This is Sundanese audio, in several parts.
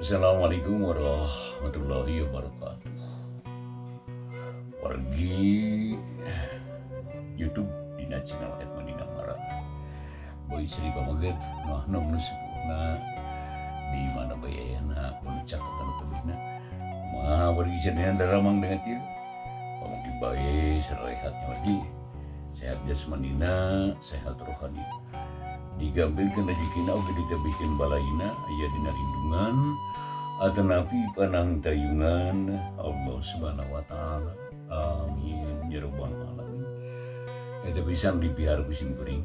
Assalamualaikum warahmatullahi wabarakatuh. Wargi YouTube dina channel Edma Dina Mara. Boy Sri Pamaget nu anom nu sepuhna di mana bae ayana nu caket anu tebihna. Kumaha wargi sadayana daramang dengan ieu? Pamugi bae sarehatnya wargi. Sehat jasmanina, sehat rohani. Digampilkeun rejekina oge ditebihkeun balaina aya dina lindungan atanapi panangtayungan Allah Subhanahu wa taala. Amin ya rabbal alamin. Eta pisan dipihar ku sim kuring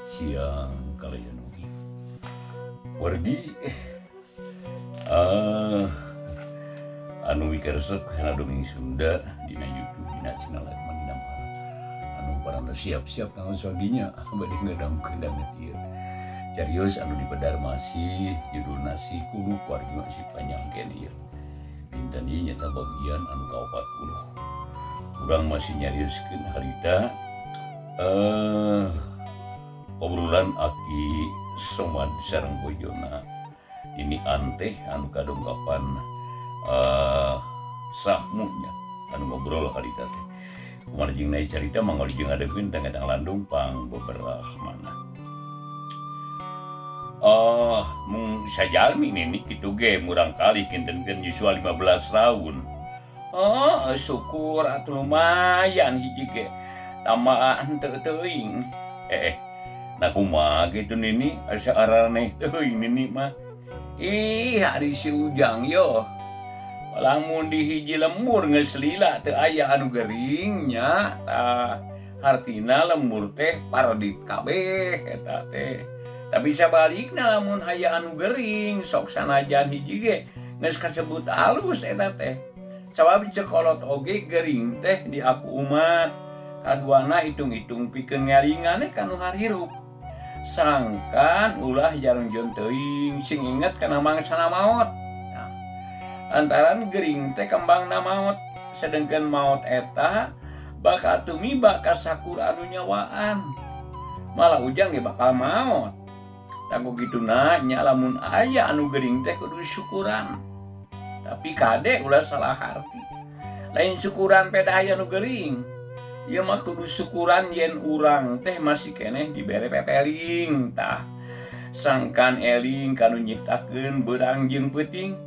siang kalayan oge. Wargi anu mikaresep kana dongeng Sunda dina YouTube dina channel Edma Dina Mara. Anu parana siap-siap kanggo swaginya bade ngadamkeun danget ieu. Carios anu dipedar masih judulna Si Kuluk wargi masih panjang keneh ieu. Dinten ieu nyata bagian anu ka-40. Urang masih nyarioskeun harita obrolan Aki Somad sareng bojona. Ini anteh anu kadongkapan sahmunya anu ngobrol harita teh. Kumaha jeung naik carita mangga jeung ngadepkeun tangedang landung pang beberapa. Oh, mung sajalmi nini kitu ge murang kali kinten-kinten yuswa 15 tahun. Oh, syukur atuh lumayan hiji ge. Tambah henteu teuing. Nah kumaha kitu nini asa araneh teuing nini mah. Ih, ari si Ujang yo. Lamun di hiji lembur geus lila teu aya anu gering nya tah hartina lembur teh paredit kabeh eta teh. Tapi sabalikna lamun aya anu gering sok sanajan hiji ge geus kasebut alus eta teh. Sabab ceuk kolot oge gering teh diaku umat. Kaduana hitung-hitung pikeun ngelingan ka nu harirup. Sangkan ulah jarengjeun teuing sing inget kana mangsana maot. Nah, lantaran gering teh kembangna maot, sedengkeun maot eta bakal tumiba ka sakur anu nyawaan. Malah Ujang ge bakal maot. Tah ku kituna nya lamun aya anu gering teh kudu syukuran. Tapi kade ulah salah harti. Lain syukuran peda aya nu gering. Ieu mah kudu syukuran yen urang teh masih keneh dibere pepeling tah. Sangkan eling kanu nyiptakeun beurang jeung peuting.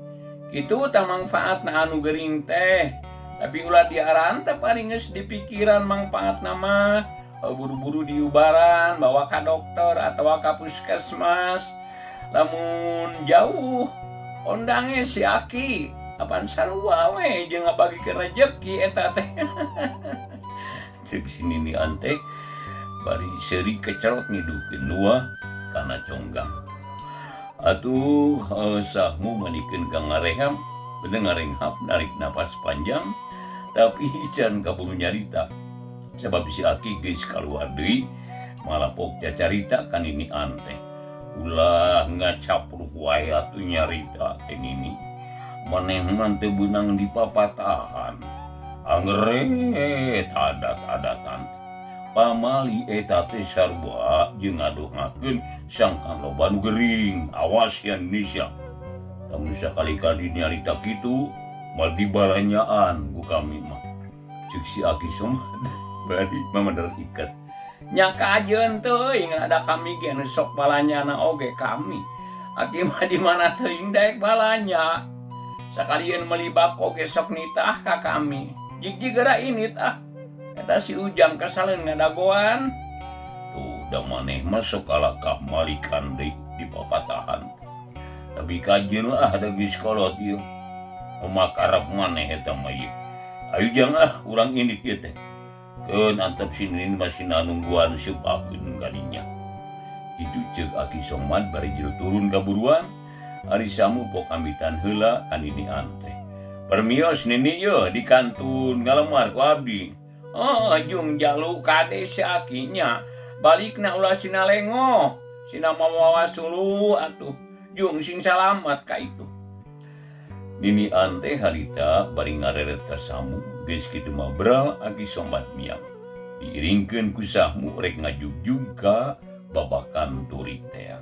Kitu tah mangfaatna anu gering teh. Tapi ulah diarantep ari geus dipikiran mangfaatna mah. Buru-buru diubaran bawa ka dokter atawa ka puskesmas. Lamun jauh ondange si Aki apan sarua we jeung ngabagikeun rejeki eta teh. Ceuk si Nini anteh bari seuri kecerot ngiduhkeun luah kana conggang. Atuh sahmu manikeun ka ngareham bener ngarenghap narik napas panjang tapi can kaburu nyarita. Sabab si Aki geus kaluar deui malapok cacarita ka Nini anteh. Ulah ngacapruk wae atuh nyarita teh Nini. Maneh mah teu beunang dipapatahan. Angger adat-adatan. Pamali eta teh sarua jeung ngadongakeun sangkan loba nu gering. Awas ya Indonesia. Lamun sakali-kali nyarita kitu moal dibalanyaan ku kami mah. Ceuk si Aki Somad bari mamedar iket. Nya kajeun teuing ada kami ge nu sok balanyana oge kami. Aki mah di mana teuing daek balanya. Sakalieun meuli bako ge sok nitah ka kami. Jig-jig geura init ah. Eta si Ujang kesaleun ngadagoan. Tuh da maneh mah sok kalakah malikan deui di papatahan. Tapi kajeun lah da geus kolot ieu. Makarep maneh eta mah ieu. Ayo jang ah urang indit ieu teh. Keun antep si Nini masih nungguan seupakeun kadinya. Kitu ceuk Aki Somad bari jero turun ka buruan. Ari Samu pok ambitan heula ka Nini anteh. Permios Nini yeuh di kantun ngalemar ku abdi. Oh, jung jalu kade si Akinya. Balikna ulah sina lengoh. Sina mawa suluh atuh. Jung sing salamat ka itu. Nini anteh harita bari ngareret ka Samu geus kitu mah bral Aki Somad miang. Diiringkeun ku Sahmu rek ngajugjug ka babakan turi tea.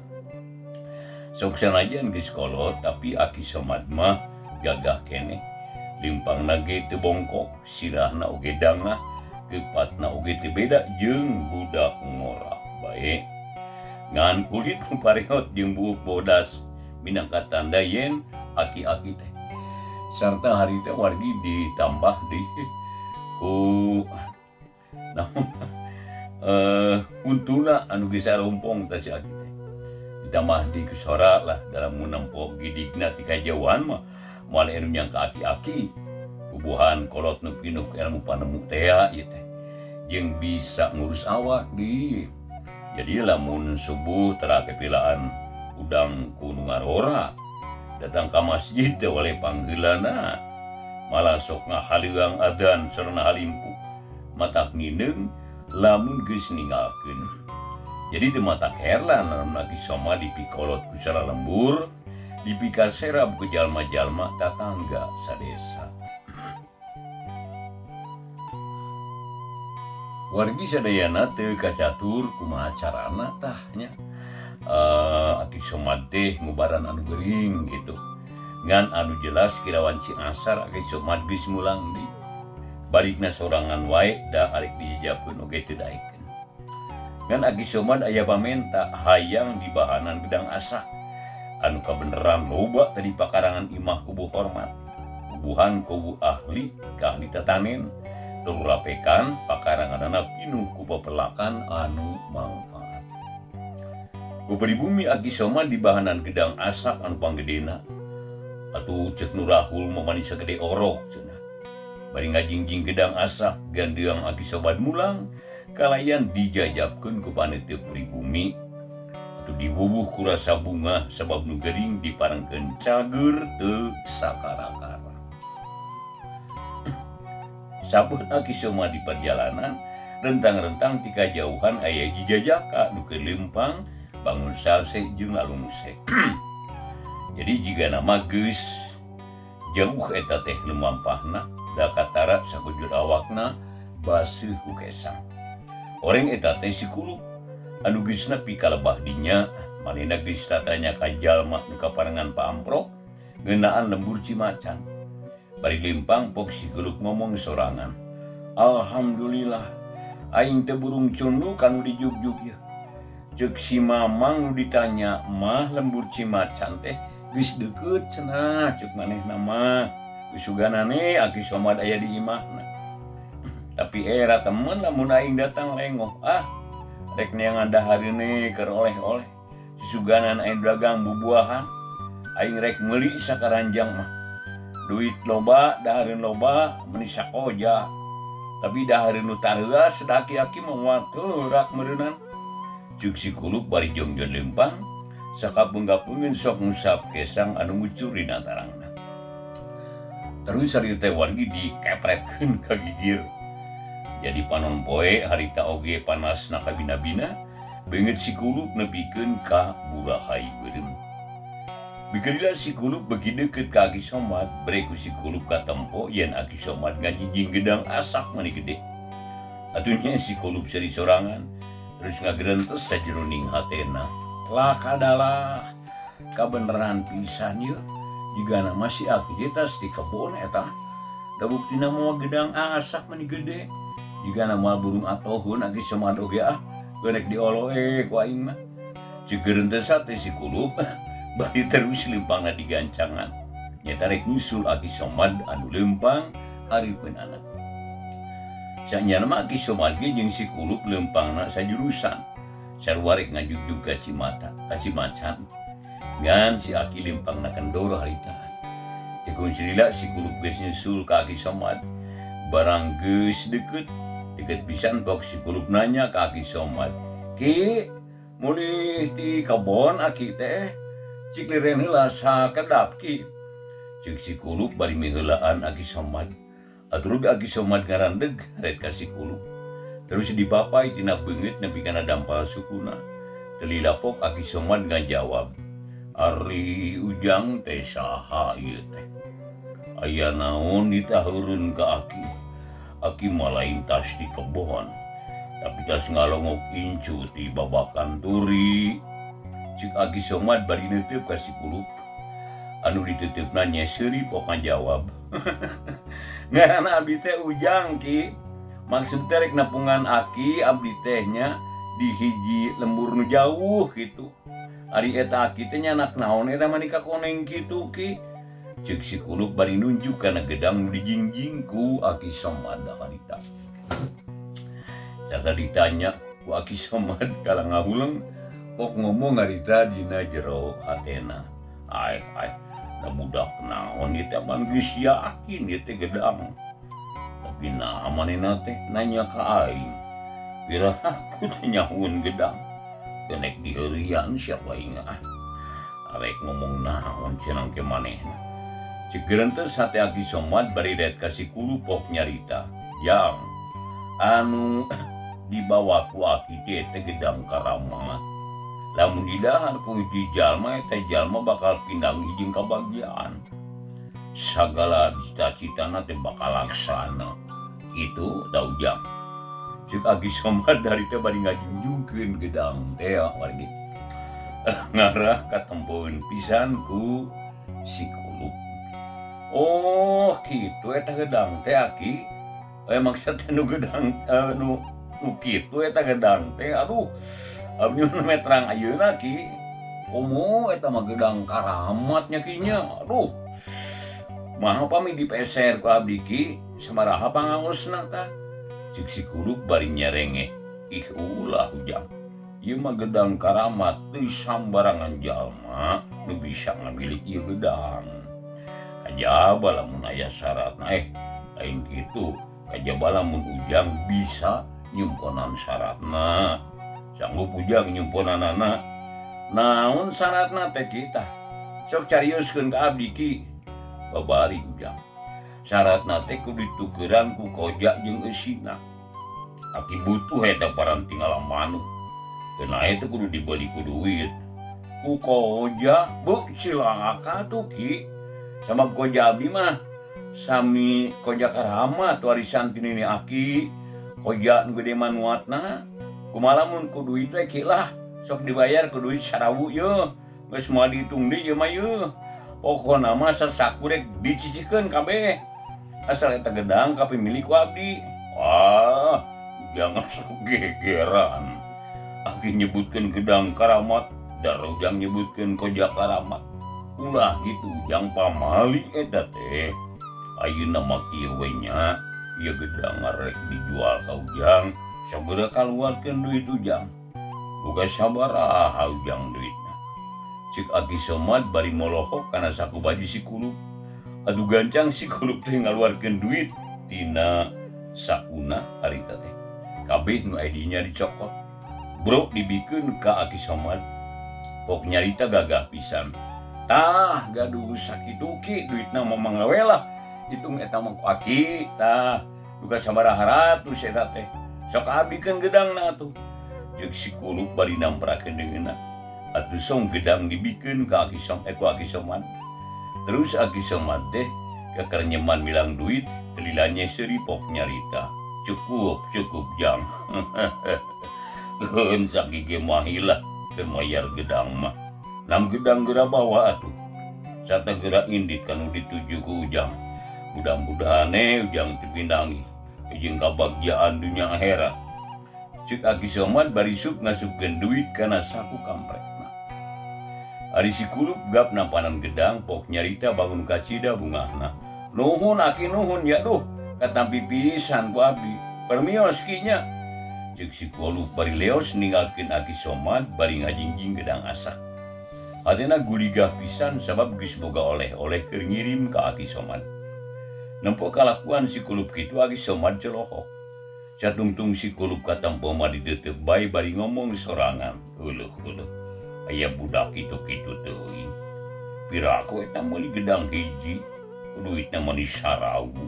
Sok sanajan geus kolot tapi Aki Somad mah gagah keneh. Limpangna ge teu bongkok, sirahna oge dangah, kepatna oge teu beda jeung budak ngora bae. Ngan kulit nu pareot jeung buuk bodas minangka tanda yen aki-aki teh. Sarta harita wargi ditambah deui ku naon untuna anu geus sarumpong teh si aki teh. Ditambah di sora lah dalam nempo gidigna ti kajauhan mah moal anu nyangka aki-aki bubuhan kolot nu pinuh ku ilmu panemu teh ieu teh jeung bisa ngurus awak di. Jadi lamun subuh tara kepilaan udang ku nu ngarora datang ka masjid teh oleh pangheulana malah sok ngahaleuang adzan sareng halimpu matak ngineung lamun geus ninggalkeun. Jadi teu matak herlan lamun Aki Somad dipikolot ku sara lembur dipikaserab ku jalma-jalma tatangga sadesa. Wargi sadayana teu kacatur kumaha carana tah nya. Aki Somad teh ngubaran anu gering gitu. Ngan anu jelas kirawan si asar Aki Somad geus mulang deui. Balikna sorangan wae da arek dijejapkeun oge teu daekeun. Ngan Aki Somad aya pamenta hayang dibahanan gedang asak anu kabeneran loba tadi pakarangan imah kubu hormat. Bubuhan kubu ahli ka ahli tatanen tur rapekan pakaranganana pinuh ku pepelakan anu mangfaat. Ku pribumi Aki Somad dibahanan gedang asak anu panggedena. Atuh ceuk nu rahul mah mani sagede orok cenah. Bari ngajingjing gedang asak gandeang Aki Somad mulang kalayan dijajabkeun ku panitia pribumi. Atuh diwuwuh ku rasa bungah sabab nu gering diparengkeun cager teu sakarakara. Sabeut Aki Somad di perjalanan rentang-rentang ti kajauhan aya jijajaka nu keur leumpang bangun salse jeung lalungse. Jadi jiga nama geus jauh eta teh lumampahna da katara sakujur awakna baseuh ku kesang. Oreng eta teh si Kulup anu geus nepi ka lebah dinya manehna geus tatanya ka jalma nu kaparengan paamprok ngeunaan lembur Cimacan. Bari lempang pok si Kulup ngomong sorangan. Alhamdulillah aing teh burung cundu kanu dijugjug ieu. Ceuk si Mamang nu ditanya mah lembur Cimacan teh geus deukeut cenah ceuk manehna mah. Suganane Aki Somad aya di imahna. Tapi era temen lamun aing datang lengoh ah rek neangan dahareune keur oleh-oleh. Suganan aing dagang bubuahan aing rek meuli sakaranjang mah. Duit loba dahareun loba meuni sakoja. Tapi dahareun nu tareuas da aki-aki mah moal teurak meureunan. Ceuk si Kulup bari jongjon leumpang sakapeung-kapeungeun sok ngusap kesang anu ngucur dina tarangna. Terus harita wargi dikepretkeun ka gigir. Jadi panon poe harita oge panasna kabina-bina beungeut si Kulup nepikeun ka burahai beureum. Bigeulila si Kulup beuki deukeut ka Aki Somad, bre ku si Kulup katempo yen Aki Somad ngajijing gedang asak mani gede. Atuh nya si Kulup seuri sorangan terus ngagerentes sajeroning hatena. Lakadalah kabeneran pisan ieu. Jigana mah si Aki ge tas di kebon eta. Da buktina mah gedang asak mani gede. Jigana mah burung atohun Aki Somad oge ah geurek dioloe ku aing mah. Ceuk gerentes teh si Kulup bari terus leumpangna digancangan. Nyata rek nyusul Aki Somad anu leumpang hareupeun anak. Sanyana mah Aki Somad ge jeung si Kulup leumpangna sajurusan. Sarua rek ngajugjug ka Cimata, ka Cimacan. Ngan si Aki leumpangna kendor harita. Tekun silila si Kulup geus nyusul ka Aki Somad. Barang geus deukeut, deukeut pisan pok si Kulup nanya ka Aki Somad. Ki, mulih ti kebon Aki teh? Cik liren heula sakedap ki. Ceuk si Kulup bari miheulaan Aki Somad. Atur ge Aki Somad ngarandeg ret ka si Kulup. Terus dipapai tina beungeut nepi kana dampal sukuna. Teu lilapok Aki Somad ngajawab. Ari Ujang teh saha ieu teh? Aya naon ditaheureun ka Aki? Aki mah lain tas di kebon, tapi tas ngalongok incu ti babakan turi. Cek Aki Somad bari neuteup ka si Kulup. Anu diteuteup nya seuri pok ngajawab. Ngaranna abdi teh Ujang Ki. Maksud teh rek nepungan Aki abdi teh nya di hiji lembur nu jauh kitu. Ari eta Aki teh nyanak naon eta mani kakoneng kitu Ki. Cek si Kulup bari nunjuk kana gedang nu dijingjing ku Aki Somad harita. Cakal ditanya ku Aki Somad kala ngahuleng pok ngomong harita dina jero hatena. Ai ai da budak naon ieu teh pan geus yakin ieu teh gedang. Tapi naha manehna teh nanya ka aing. Piraku teh nyahueun gedang. Teu nek diheureuyan sia ku aing ah. Arek ngomong naon cenah ke manehna. Cek gerentes hate Aki Somad bari daet ka si Kulup pok nyarita. Jang anu dibawa ku Aki teh teh gedang karamat. Lamun didahar ku hiji jalma eta jalma bakal pindanggih jeung kabagjaan. Sagala cita-citana teh bakal laksana. Kitu da Ujang. Cek Aki Somad harita bari ngajungjungkeun gedang teh wargi. Ngarah katempoeun pisan ku si Kulup. Oh kitu eta gedang teh Aki. Maksud teh nu gedang nu nu kitu eta gedang teh aduh abdi mah terang ayeuna Ki. Komo eta mah gedang karamat nya Ki nya. Aduh. Mah pami dipeser ku abdi Ki sabaraha pangaosna tah. Cek si Kulup bari nyerengeh. Ih ulah Ujang. Ieu mah gedang karamat teu sambarangan jalma nu bisa ngamilik ieu gedang. Kajaba lamun aya syaratna lain kitu. Kajaba lamun Ujang bisa nyumponan syaratna. Sanggup Ujang nyumponanana. Naon syaratna teh kita? Sok carioskeun ka abdi Ki. Babari Ujang. Syaratna teh kudu ditukeran ku koja jeung eusina. Aki butuh eta paranti ngalamanuk. Teu nae teh kudu dibeli ku duit. Ku koja beuh cilaka tuh Ki. Sabab koja abdi mah sami koja karamat warisan ti nini Aki. Koja nu gede manuatna. Kumaha lamun ku duit we Ki lah. Sok dibayar ku duit sarawu yeuh. Geus moal dihitung deui ieu mah yeuh. Pokona mah sasaku rek dicicikeun kabeh. Asal eta gedang kapimilik ku abdi. Wah, jangan sok gegeran. Aki nyebutkeun gedang karamat, dar Ujang nyebutkeun koja karamat. Ulah kitu Ujang pamali eta teh. Ayeuna mah kieu we nya, ieu gedang rek dijual ka Ujang, sagera kaluarkeun duit Ujang. Boga sabaraha Ujang duitna. Cek Aki Somad bari molohok kana saku baju si Kulup. Adu gancang si Kulup teh ngaluarkeun duit tina sakuna harita teh. Kabeh nu aya dinya dicokot. Bro dibikeun ka Aki Somad. Pok nyarita gagah pisan. Tah gaduh sakitu Ki duitna mah mangga we lah. Hitung eta mah ku Aki tah duka sabaraha ratus eta teh. Sok abikeun gedangna atuh. Ceuk si Kulup bari namprakeun deungeunna. Atuh song gedang dibikeun ka Aki Som ku Aki Somad. Terus Aki Somad teh kakerenyeman milang duit lila seuri pok nyarita. Cukup cukup Jang. Keun sakige mah lah teu mayar gedang mah. Nam gedang geura bawa atuh. Sarta geura indit kanu dituju ku Ujang. Mudah-mudahan Ujang teu pindangi jeung kabagjaan dunya akhirat. Cek Aki Somad bari sup ngasupkeun duit kana saku kampretna. Ari si Kulup gap nampanan gedang pok nyarita bangun kacida bungahna. Nuhun Aki nuhun ya duh katampi pisan ku abdi. Permios Ki nya. Cek si Kulup bari leos ninggalkeun Aki Somad bari ngajingjing gedang asak. Hatena guligah pisan sabab geus boga oleh-oleh keur ngirim ka Aki Somad. Nempo kalakuan si Kulup kitu Aki Somad celohok. Catungtung si Kulup katempo mah diteuteuk bae bari ngomong sorangan. Euleuh euleuh. Aya budak kitu-kitu teuing. Piraku eta meuli gedang hiji, duitna mah disarawu.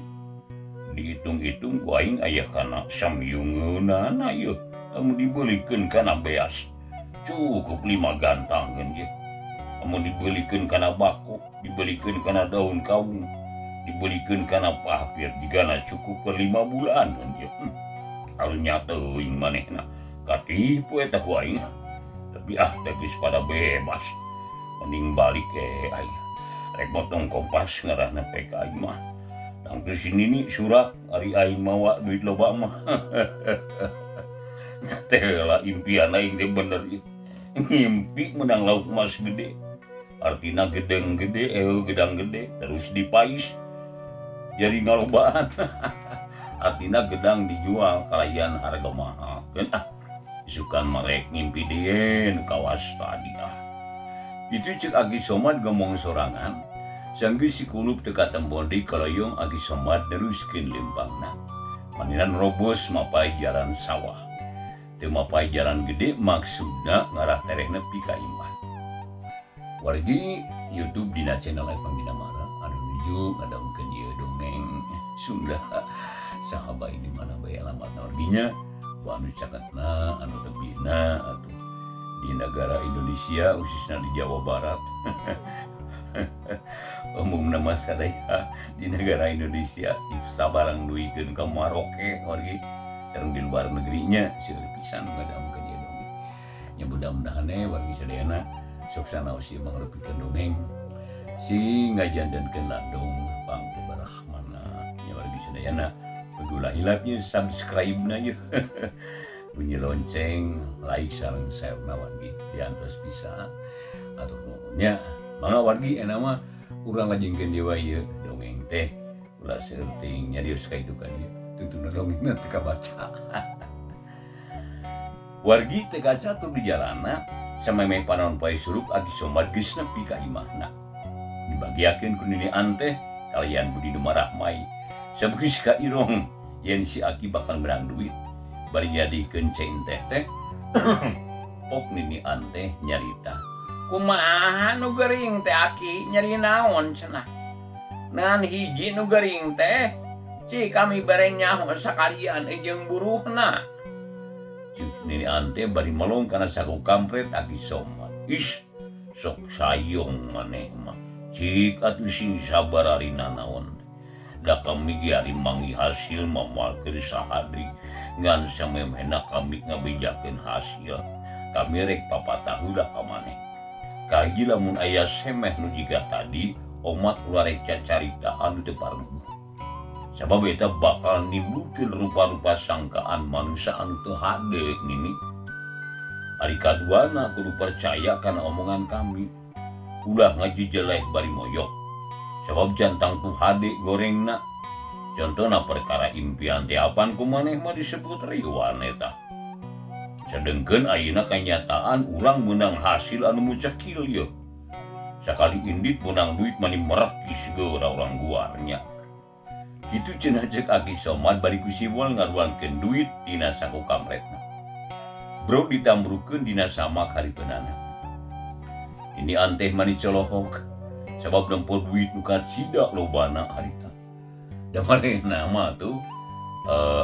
Dihitung-hitung ku aing aya kana samyungeunana ieu. Lamun dibeulikeun kana beas cukup 5 gantangeun ieu. Lamun dibeulikeun kana bako, dibeulikeun kana daun kawung, dibeulikeun kana papir jigana cukup per 5 bulan ieu. Arunya teuing manehna. Katipu eta ku aing. Tapi ah teh geus pada bebas. Mending balik ke aing. Rek motong kompas ngarahna pek aing mah. Tangtu si Nini surak ari aing mawa duit loba mah. Teh lah impian aing teh bener ieu. Ngimpi menang lauk emas gede. Artina gedeng gede, gedang gede terus dipais. Jadi ngalobaan. Artina gedang dijual kalayan harga mahal. Keun ah isukan marek ngimpi deui nu kawas tadi ah. Itu cek Aki Somad ngomong sorangan. Sanggeus si kulup teu katempo deui kaloyong Aki Somad neruskeun lempangna. Maninan robos mapay jalan sawah. Teu mapay jalan gede maksudna ngarah tereh nepi ka imah. Wargi YouTube dina channel Epang Dinamara anu nuju ngadongkeun ieu dongeng Sunda saha bae di mana bae alamatna warginya bu anu caketna anu tebihna atuh di negara Indonesia khususna di Jawa Barat. Umumna mah sadaya di negara Indonesia sabarang duikeun ka Maroke wargi sareng di luar negerinya seueur pisan ngadongkeun ieu dongeng. Nya mudah-mudahan we wargi sadayana sok sanaos ieu mangrupikeun dongeng sing ngajantenkeun landung pangkabarahmana nya wargi sadayana. Ulah hilapnya subscribe na yeuh. Bunyi lonceng, like sareng share na wargi diantos bisa. Atur nuhun nya. Mangga wargi eta mah urang lajengkeun deui wae ieu dongeng teh. Ulah seueur teuing nyarios ka itu ka dieu. Tungtungna dongengna teu kabaca. Wargi teu kacatur di jalana samemeh panon poe surup Aki Somad geus nepi ka imahna. Dibagiakeun ku Nini Anteh kalian Budi nu marahmai. Sabeus ka irong yen si Aki bakal menang duit. Bari nyadikeun cai enteh teh pok Nini Anteh nyarita. Kumaha nu gering teh Aki nyeri naon cenah. Ngan hiji nu gering teh ci kami bere nyaho sakalian jeung buruhna. Cuk Nini Anteh bari melong kana saku kampret Aki Somad. Ih, sok sayong maneh mah. Cik atuh sing sabar ari nanaon. Da kami ge ari manggih hasil mah moal keur saha deui. Ngan samemehna kami ngabejakeun hasil. Kami rek papatah heula ka maneh. Kahiji lamun aya semeh nu jiga tadi, omat ulah rek cacarita anu teu parluh. Sabab eta bakal nimbulkeun rupa-rupa sangkaan manusia anu teu hade Nini. Ari kaduana kudu percaya kana omongan kami. Ulah ngajijeleh bari moyok. Sabab jantang tu hade gorengna. Contona perkara impian teh apan ku maneh mah disebut riwan eta. Sedengkeun ayeuna kanyataan urang meunang hasil anu mucekil yeuh. Sakali indit meunang duit mani merekis geura urang guarnya. Kitu cenah ceuk Aki Somad bari ku siwol ngaruankeun duit dina saku kamretna. Bro ditambrukeun dina samak hareupeunana. Ini Anteh mani colohok sabab nempo duit nu kacida lobana harita. Da manehna mah tuh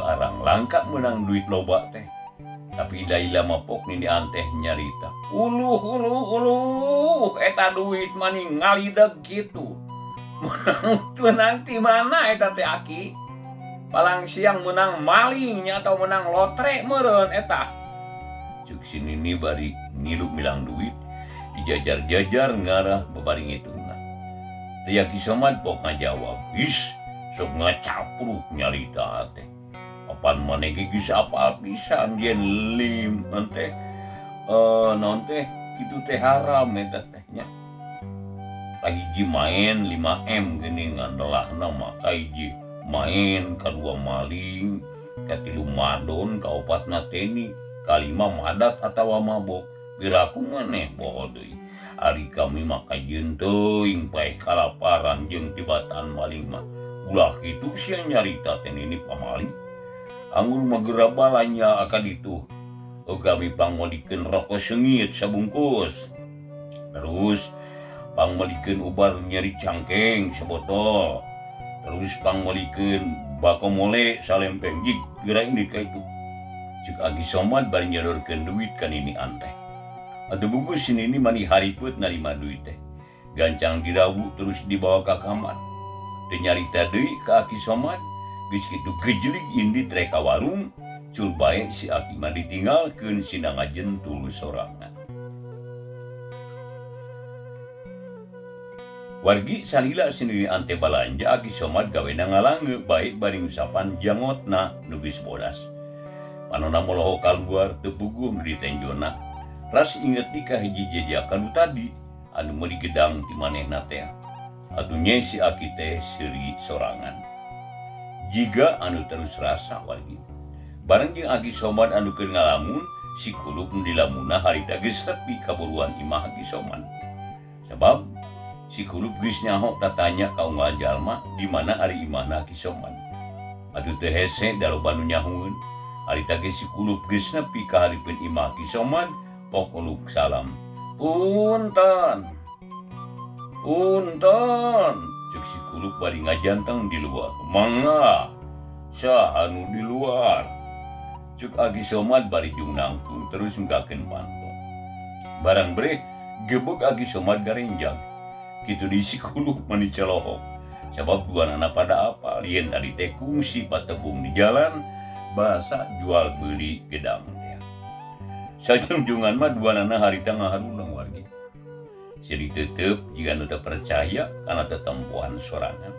arang langka meunang duit loba teh. Tapi daila mah pok Nini Anteh nyarita. Uluh uluh uluh eta duit mani ngalideg kitu. Menang ti mana eta teh Aki? Palang siang menang malingnya atau menang lotre meureun eta. Cuk si Nini bari ngilu milang duit dijajar-jajar ngarah babari ngitungna. Teh Aki Somad pok ngajawab, "Is, sok ngacapruk nyarita teh. Apan maneh ge geus apal pisan yen lim teh naon teh kitu teh haram eta teh nya. Kahiji main 5M geuningan delahna mah kahiji main, kadua maling, katilu madon, kaopatna teni, kalima madat atawa mabok. Piraku maneh poho deui. Ari kami mah kajeun teuing paeh kalaparan jeung tibatan maling mah. Ulah kitu sia nyarita teh Nini pamali. Anggur mah geura balanja akan itu. Kami pangmalikeun rokok seungit sabungkus. Terus pangmalikeun ubar nyeri cangkeng sabotol. Terus pangmalikeun bako mole salempeng jig geura indit ka itu. Ceuk Aki Somad bari nyodorkeun duit ka Nini Anteh. Atuh bungkus si Nini mani hariput narima duit teh. Gancang dirawu terus dibawa ka kamar. Teu nyarita deui ka Aki Somad, geus kitu gejlig indit rek ka warung, cul bae si Aki mah ditinggalkeun sina ngajentul sorangan. Wargi salila si Nini An teh balanja Aki Somad gawena ngalange bae bari ngusapan jangotna nu geus bodas. Panona molohok kaluar teu puguh nu ditenjona. Ras inget di ka hiji jejakan nu tadi anu meuli gedang ti manehna teh. Atuh nya si aki teh seuri sorangan. Jiga anu terus rasa wargi. Bareng jeung Aki Somad anu keur ngalamun, si kulup nu dilamunna harita geus tepi kaburuan imah Aki Somad. Sabab, si kulup geus nyaho tatanya ka unggal jalma di mana ari imahna Aki Somad. Atuh teu hese da loba nu nyahueun. Harita ge si kulup geus nepi ka hareupeun imah Aki Somad, pok uluk salam. Punten! Punten! Cek si kulup bari ngajanteng di luar. Mangga! Saha nu di luar? Cek Aki Somad bari jung nangtung terus mukakeun panto. Barang breh, gebeg Aki Somad garenjag. Kitu deui si kulup mani celohok. Sabab duanana pada apal yen tadi teh kungsi patepung di jalan basa jual beuli gedang teh. Sajungjungan mah duanana harita ngaharuleng wargi. Silih tetep jiga nu teu percaya kana tetempoan sorangan.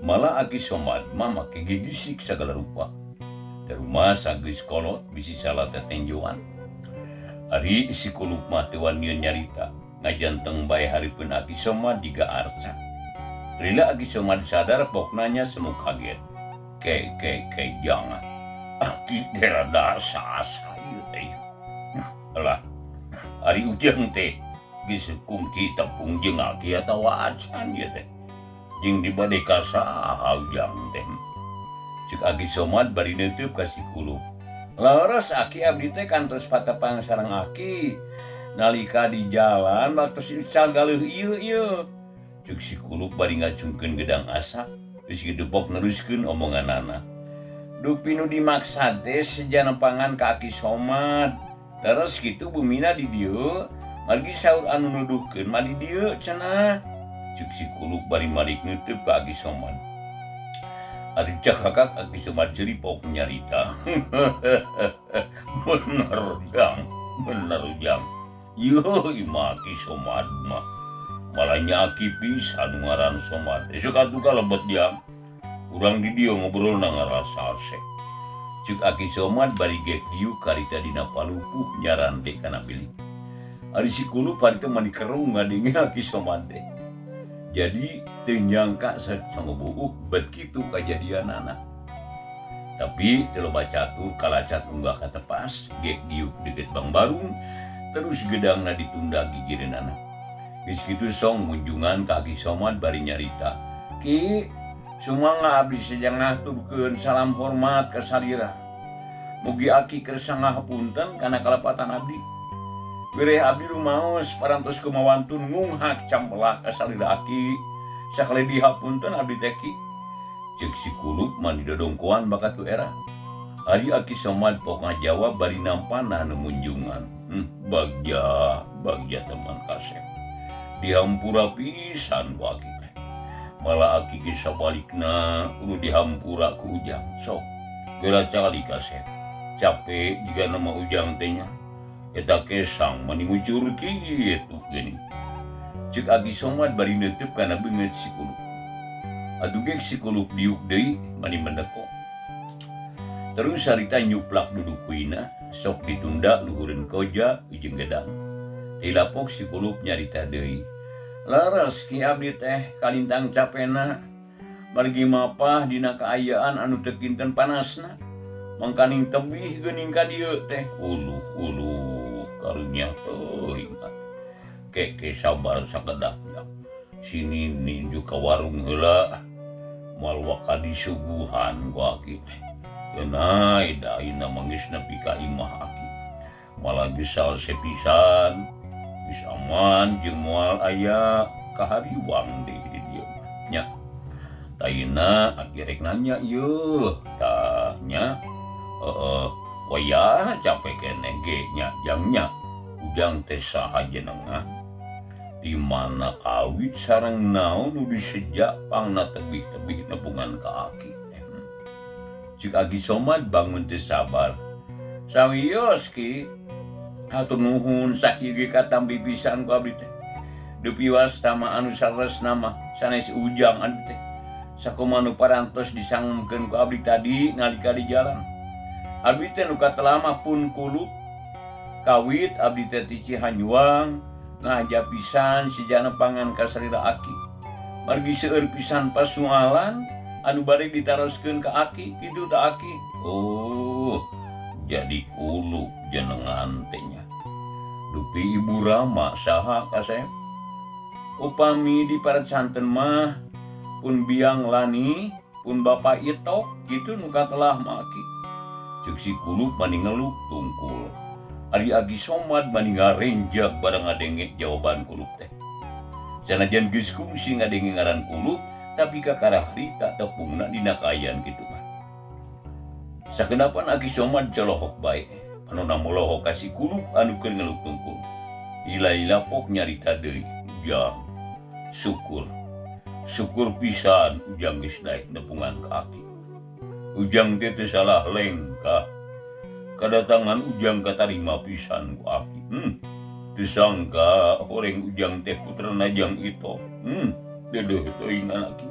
Malah Aki Somad mah make gigisik sagala rupa. Daruma sageus kolot bisi salah tetenjoan. Ari si kulup mah teu wanian nyarita, ngajanteng bae hareupeun Aki Somad jiga arca. Lila Aki Somad sadar pokna nya semu kaget. Ke ke ke jangan. Aki teh rada asa-asa ieu teh. Alah, ari ujang teh geus kungsi tepung jeung aki atawa acan ieu teh. Jeung dibade ka saha ujang teh. Cek Aki Somad bari neunteup ka si kulup. Leres aki abdi teh kantos patepang sareng aki nalika di jalan waktu si Ical galeuh ieu ieu. Cek si kulup bari ngacungkeun gedang asak geus kitu pok neruskeun omonganana. Dupi nu dimaksad teh sejana pangan ka Aki Somad. Leres kitu bumina di dieu margi saur anu nuduhkeun mah di dieu cenah. Cek si kulup bari malik neunteup ka Aki Somad. Ari cakakak Aki Somad seuri pok nyarita. Bener jang, bener jang. Yeuh imah Aki Somad mah. Malah nya aki pisan nu ngaran Somad. Esuk atuh ka lebet jang. Urang di dieu ngobrolna ngarasa asek. Cek Aki Somad bari gek diuk karita dina palupuh nyarante kana bilik. Ari si kulup harita mah dikerung ngadenge Aki Somad teh. Jadi teu nyangka sacangobuuk bet kitu kajadianana. Tapi teu loba catur kalacat unggah katepas gek diuk deukeut Bangbarung terus gedangna ditunda gigireunana. Geus kitu song ngunjungan ka Aki Somad bari nyarita. Ki, sumangga abdi seja ngaturkeun salam hormat ka salira. Mugi aki kersa ngahapunten kana kalepatan abdi. Wireh abdi rumaos parantos kumawantun ngunghak campelah ka salira aki. Sakali dihapunten abdi teh ki. Ceuk si kulup mah didodongkoan bakat tu era. Ari Aki Somad pok ngajawab bari nampana nu munjungan. Bagja, bagja teman kasep. Dihampura pisan ku aki teh. Malah aki ge sabalikna kudu dihampura ku ujang. Sok, geura cali kasep. Capek jiga nama ujang teh nya. Eta kesang mani ngucur kitu geuning. Ceuk Aki Somad bari neunteup kana beungeut si kulup. Atuh ge si kulup diuk deui mani mendekok. Terus harita nyuplak duduk kuina, sok ditunda luhureun koja jeung gedang. Tilapok si kulup nyarita deui. Leres ki abdi teh kalintang capena margi mapah dina kaayaan anu teu kinten panasna. Mangkaning tebih geuning ka dieu teh. Uluh uluh karunya teuing. Ke ke sabar sakedap nya. Si Nini ju ka warung heula moal waka disuguhan ku aki teh. Geunai da ayeuna mah geus nepi ka imah aki. Malah geus salse pisan, geus aman jeung moal aya kahariwang deui di dieu mah nya. Tayina aki rek nanya ieu tah nya heeh wayahna capek keneh ge nya jang nya. Ujang teh saha jenengna? Di mana kawit sareng naon nu diseja pangna tebih-tebih nepungan ka aki teh. Cik Aki Somad bangun teu sabar. Sawios ki, hatur nuhun sakieu ge katampi pisan ku abdi teh. Dupi wasta mah anu saleresna mah sanes Ujang abdi teh. Sakumaha nu parantos disanggemkeun ku abdi tadi nalika di jalan. Abdi teh nu katelah mah pun kulup. Kawit abdi teh ti Cihanyuang ngahaja pisan sejana pangan ka salira aki. Margi seueur pisan pasualan anu bade ditaroskeun ka aki, kitu tah aki. Oh, jadi kulup jenengan teh nya. Dupi ibu Rama saha kasep? Upami di paracanten mah pun biang lani pun bapa Itok kitu nu katelah mah aki. Ceuk si kulup mani ngeluk tungkul. Ari Aki Somad mani ngarenjag barang ngadenge jawaban kulup teh. Sanajan geus kungsi ngadenge ngaran kulup tapi kakara harita tepungna dina kaayaan kitu mah. Sakenapan Aki Somad colohok bae, panona molohok ka si kulup anu keur ngeluk tungkul. Lila-lila pok nyarita deui, Ujang. Syukur. Syukur pisan Ujang geus daek nepungan ka Aki. Ujang teh teu salah lengkah. Kadatangan Ujang katarima pisan ku Aki. Teu sangka horeng Ujang teh putrana Jang Itok. Deudeuh teuing Aki.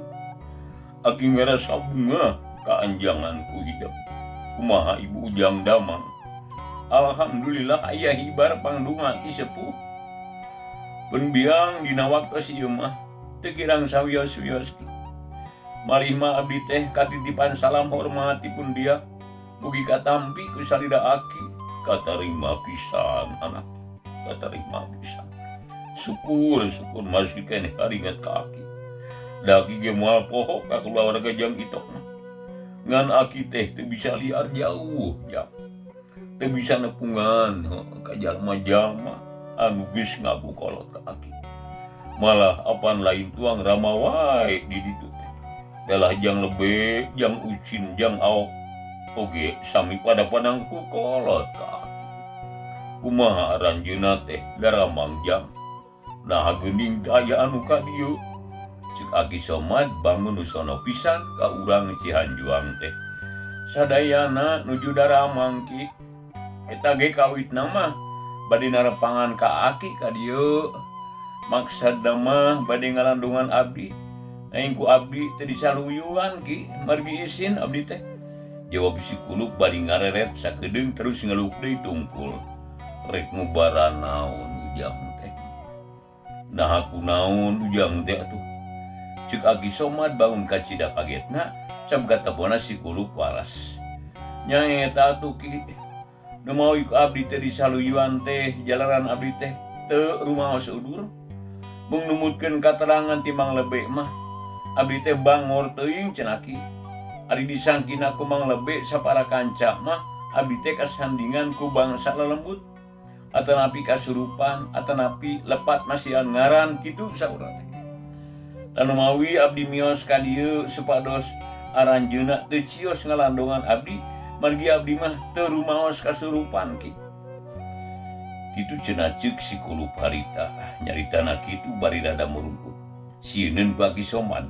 Aki ngarasa bungah kaanjangan ku hidep. Kumaha ibu Ujang damang. Alhamdulillah aya hibar pangdunga ti sepuh. Pun biang dina waktos ieu mah teu kirang sawios-wios ki. Malih mah abdi teh katitipan salam hormat ti pun dia mugi katampi ku salida aki katarima pisan anak katarima pisan. Syukur syukur masih keneh karingat ka aki. Da aki ge moal poho ka kulawarga Jang Itok mah. Ngan aki teh teu bisa liar jauh jang. Teu bisa nepungan ka jalma-jalma anu geus ngaku kolot ka aki. Malah apan lain tuang rama wae di ditu teh. Dalah jang lebe, jang ucin, jang aok oge sami pada panangku kolot ka aki. Kumaha aranjeunna teh daramang jang. Naha geuning teh aya anu ka dieu. Ceuk Aki Somad bangun nu sono pisan ka urang Cihanjuang teh. Sadayana nuju daramang ki. Eta ge kawitna mah bade narepangan ka aki ka dieu. Maksudna mah bade ngalandungan abdi. Aing ku abdi teu disaluyuan ki, margi isin abdi teh. Jawab si kulup bari ngareret sakedeung terus ngeluk deui tungkul. Rek ngubaran naon Ujang teh. Naha kunaon Ujang teh atuh. Ceuk Aki Somad bangun kacida kagetna sabab katepona si kulup waras. Nyaeta atuh ki. Nu mawi ku abdi teh disaluyuan teh jalaran abdi teh teu rumaos udur. Mung numutkeun katerangan ti Mang Lebe mah abdi teh bangor teuing cenah ki. Ari disangkina ku Mang Lebe sapara kanca mah abdi teh kasandingan ku bangsa lelembut atanapi kasurupan atanapi lepat masihan ngaran kitu saurang teh. Tanu mawi abdi mios ka dieu supados aranjeunna teu cios ngalandongan abdi margi abdi mah teu rumaos kasurupan ki. Kitu cenah ceuk si kulup harita nyaritana kitu bari rada murungkut. Sieuneun ku Aki Somad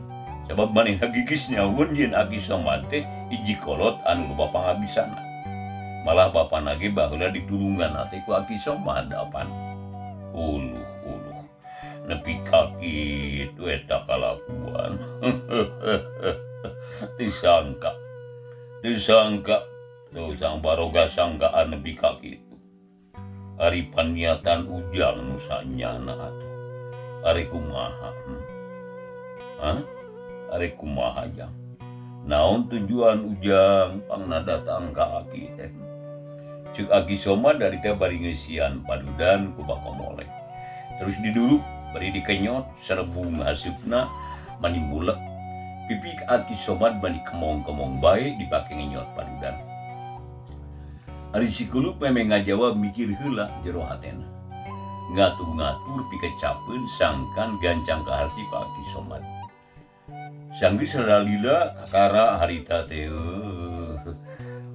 sabab manehna gigis nyahueun yen Aki Somad teh hiji kolot anu loba pangabisana. Malah bapana ge baheula ditulungan teh ku Aki Somad apan. Uluh uluh nepi ka kitu eta kalakuan. Disangka disangka tuh sang baroga sangkaan nepi ka kitu. Ari paniatan Ujang nu sanyana atuh. Ari kumaha? Hah? Ari kumaha Jang? Naon tujuan Ujang pangna datang ka aki teh? Ceuk Aki Somad dari teh bari ngeusian padudan ku bakomoleh. Terus diduruk bari dikenyot serebung haseupna mani mulek. Pipik Aki Somad mani kemong-kemong bae dipake ngenyot padudan. Ari si kulup memeh ngajawab mikir heula jero hatena. Ngatur-ngatur pikecapeun sangkan gancang ka harti ku Aki Somad. Sanggeus rada lila kakara harita teh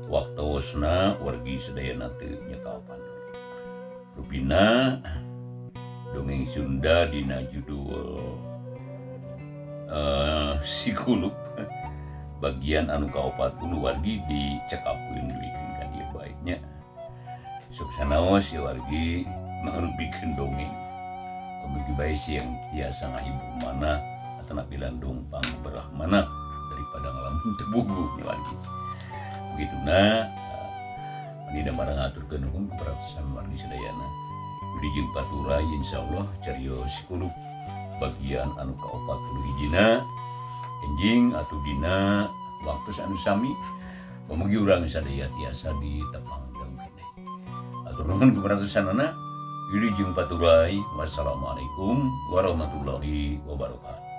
waktosna wargi sadayana teu nyekapan. Rupina dongeng Sunda dina judul si kulup bagian anu ka-40 wargi dicekapkeun duikeun ka dieu bae nya. Sok sanaos ya wargi mangrupikeun dongeng. Mugi bae siang tiasa ngahibur mana atanapi landung pangberah mana daripada ngalamun teu buguh nya wargi. Begituna Manida marang ngaturkeun nuhun ku perhatosan wargi sadayana. Yudi jeung Paturai insyaallah carios kulub bagian anu ka-41 hijina enjing atuh dina waktu anu sami, mugi urang sadaya tiasa ditepang jauh keneh. Atur nuhun ku perhatosanana. Yudi jeung Paturai, wassalamualaikum warahmatullahi wabarakatuh.